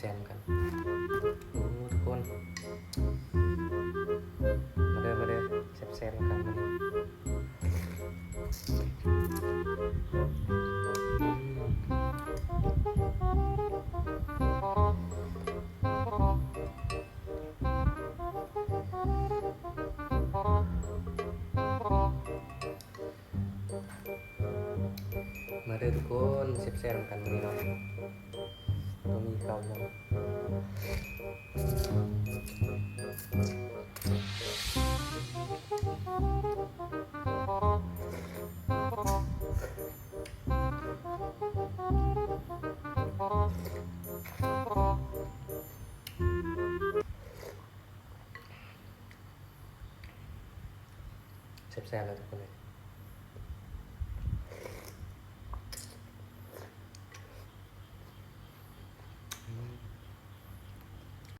ແຊມກັນ ໂອ້ ທຸກຄົນ ມາເດີ ມາເດີ ແຊມກັນມື້ນີ້. ມາເດີທຸກຄົນ ແຊມກັນມື້ນີ້ເນາະ ຕ້ອງມີເຂົ້າເນາະ. ແຊບໆ ແລ້ວທຸກຄົນເອີຍ.